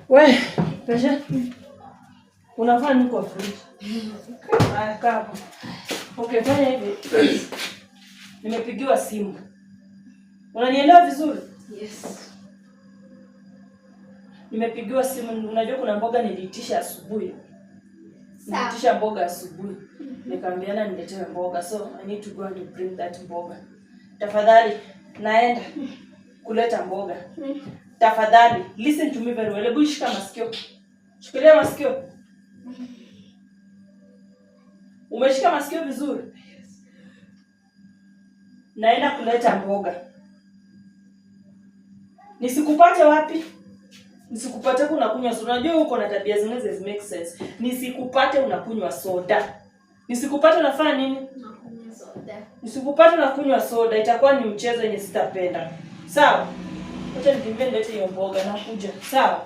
We, Pesha. Unafanya nini kwa fridge? Haya, kaa hapo. Okay, fanya hivi. Nimepigiwa simu. Unanielewa vizuri? Yes. Nimepigiwa simu, unajua kuna mboga niliitisha asubuhi. Sawa. Niliitisha mboga asubuhi. Nikaambiana niletewe mboga. So, I need to go and bring that mboga. Tafadhali, naenda kuleta mboga. Tafadhali, listen to me very well. Hebu shika masikio. Shikilia masikio. Umeshika masikio vizuri? Naenda kuleta mboga. Nisikupate wapi? Nisikupate unakunywa soda. Unajua uko na tabia zingine hazi make sense. Nisikupate unakunywa soda. Nisikupate unafanya nini? Nakunywa soda. Nisikupate unakunywa soda, itakuwa ni mchezo yenye sitapenda. Sawa? Acha nikimbie nilete hiyo mboga, nakuja. Sawa?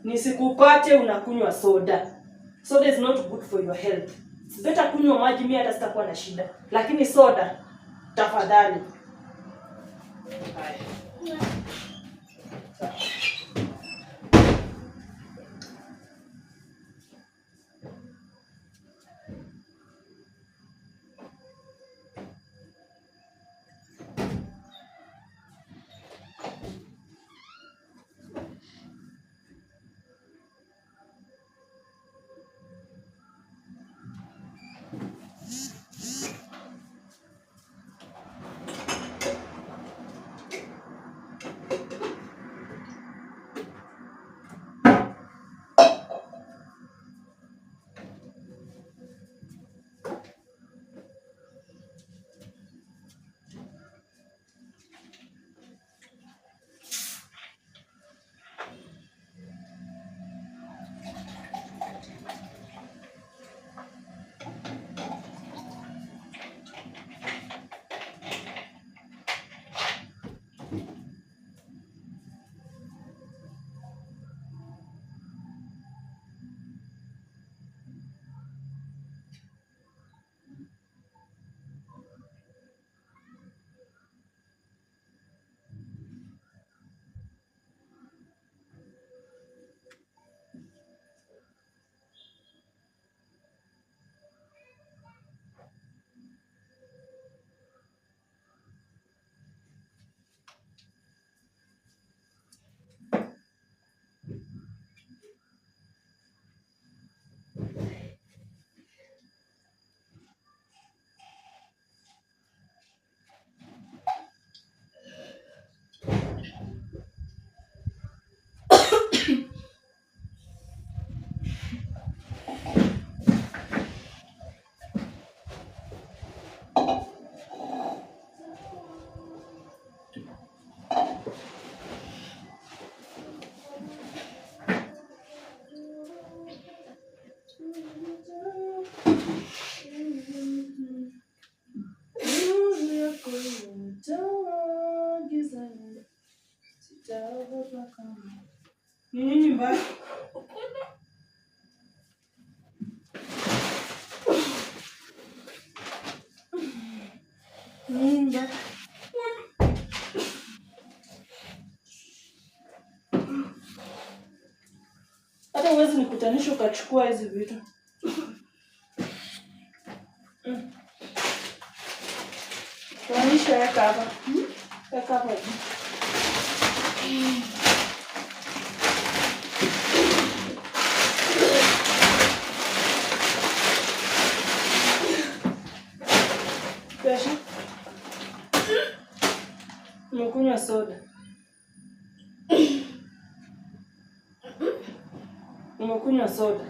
Nisikupate unakunywa soda. Soda is not good for your health. Better kunywa maji, mimi hata sitakuwa na shida. Lakini soda tafadhali. Haya. Sawa. Nuru yako imenitoa gizani, sitaogopa kamwe. Ni nini mbaya? Nini mbaya? Hata huwezi nikutanisha ukachukua hizi vitu. Toanisha, weka hapa. Weka hapa juu. Pesha. Umekunywa soda. Umekunywa soda.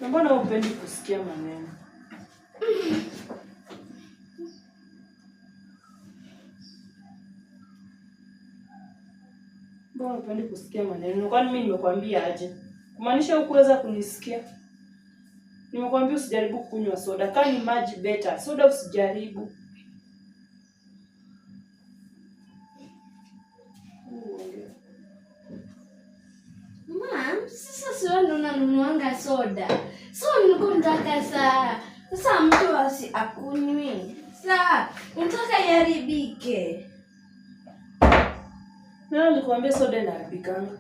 Na mbona hupendi kusikia maneno? Mbona hupendi kusikia maneno? Kwani mimi nimekwambia aje? Kumaanisha hukuweza kunisikia? Nimekwambia usijaribu kunywa soda. Kama ni maji better, soda usijaribu. Mam, sasa si wewe ndo unanunuanga soda. So nilikuwa nataka saa. Sasa mtu asi akunywi. Saa unataka iharibike. Nani alikwambia soda inaharibikanga?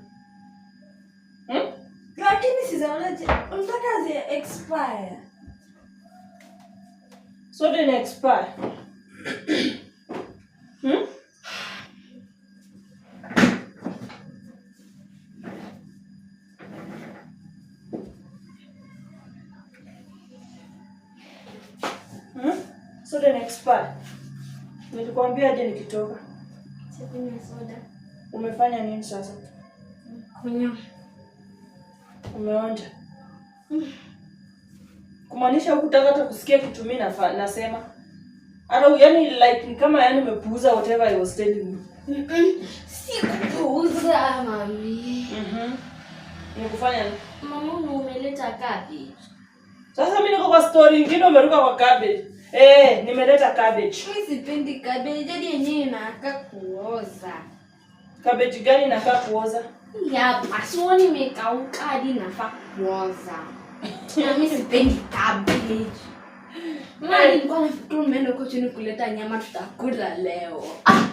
Hmm? Lakini sizaonaje, unataka zi expire. Soda ina expire. Hmm? Hmm? Soda ina expire. Nilikwambia aje nikitoka. Sikunywa soda. Umefanya nini sasa? Kunywa. Umeonja? Kumaanisha hukutaka hata kusikia kitu mimi nasema. Hata yani like ni kama yani umepuuza whatever I was telling you. Sikupuuza, mami. Nikufanya nini? Mama, umeleta cabbage. Sasa mimi niko kwa story nyingine, umeruka kwa cabbage. Nimeleta cabbage. Mimi sipendi cabbage, hadi yenyewe inakaa kuoza. Cabbage gani inakaa kuoza? Hapa, sioni imekauka hadi inafaa kuoza. Na mimi sipendi cabbage. Mama, nilikuwa nafikiri umeenda huko chini kuleta nyama tutakula leo. Ah!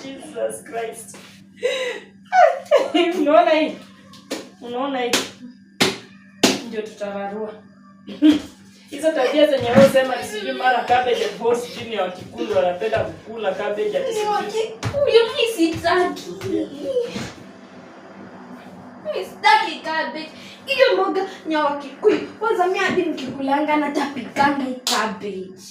Jesus Christ. Unaona hii? Unaona hii? Ndio tutararua. Hizo tabia zenye wewe sema sijui mara cabbage and horse sijui ni Wakikuyu wanapenda kukula cabbage ati Ni sijui. Wakikuyu, mimi sitaki. Mimi sitaki cabbage. Hiyo mboga ni ya Wakikuyu. Kwanza mimi hadi nikikulanga natapikanga hii cabbage.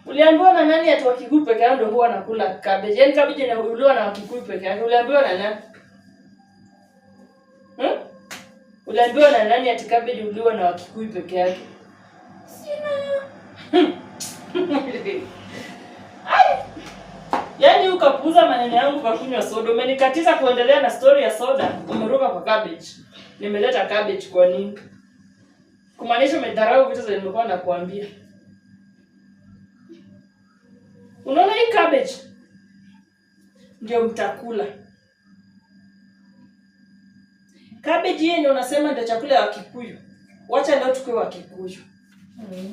Uliambiwa na nani ati Wakikuyu peke yao ndio huwa wanakula cabbage? Yaani cabbage inauliwa na Wakikuyu peke yake. Uliambiwa na nani? Hmm? Uliambiwa na nani ati cabbage uliwa na Wakikuyu peke yake? Sina. Ai! Yaani ukapuuza maneno yangu kwa kunywa soda. Umenikatiza kuendelea na story ya soda, umeruka kwa cabbage. Nimeleta cabbage kwa nini? Kumaanisha umedharau vitu zenye nimekuwa nakuambia. Unaona hii cabbage? Ndio mtakula. Cabbage yenye unasema ndio chakula ya Wakikuyu. Wacha leo tukue Wakikuyu.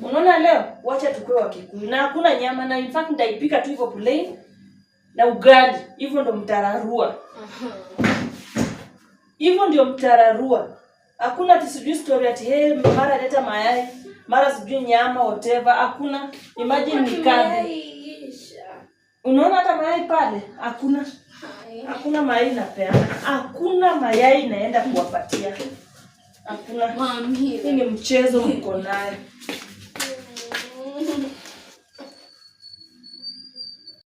Unaona leo? Wacha tukue Wakikuyu. Na hakuna nyama, na in fact nitaipika tu hivyo plain na ugali. Hivyo ndio mtararua. Hivyo ndio mtararua. Hakuna ati sijui story ati hey, mara leta mayai, mara sijui nyama whatever. Hakuna. Imagine ni cabbage. Unaona hata mayai pale? Hakuna. Hakuna mayai napeana. Hakuna mayai naenda kuwapatia. Hakuna. Mami. Hii ni mchezo mko nayo.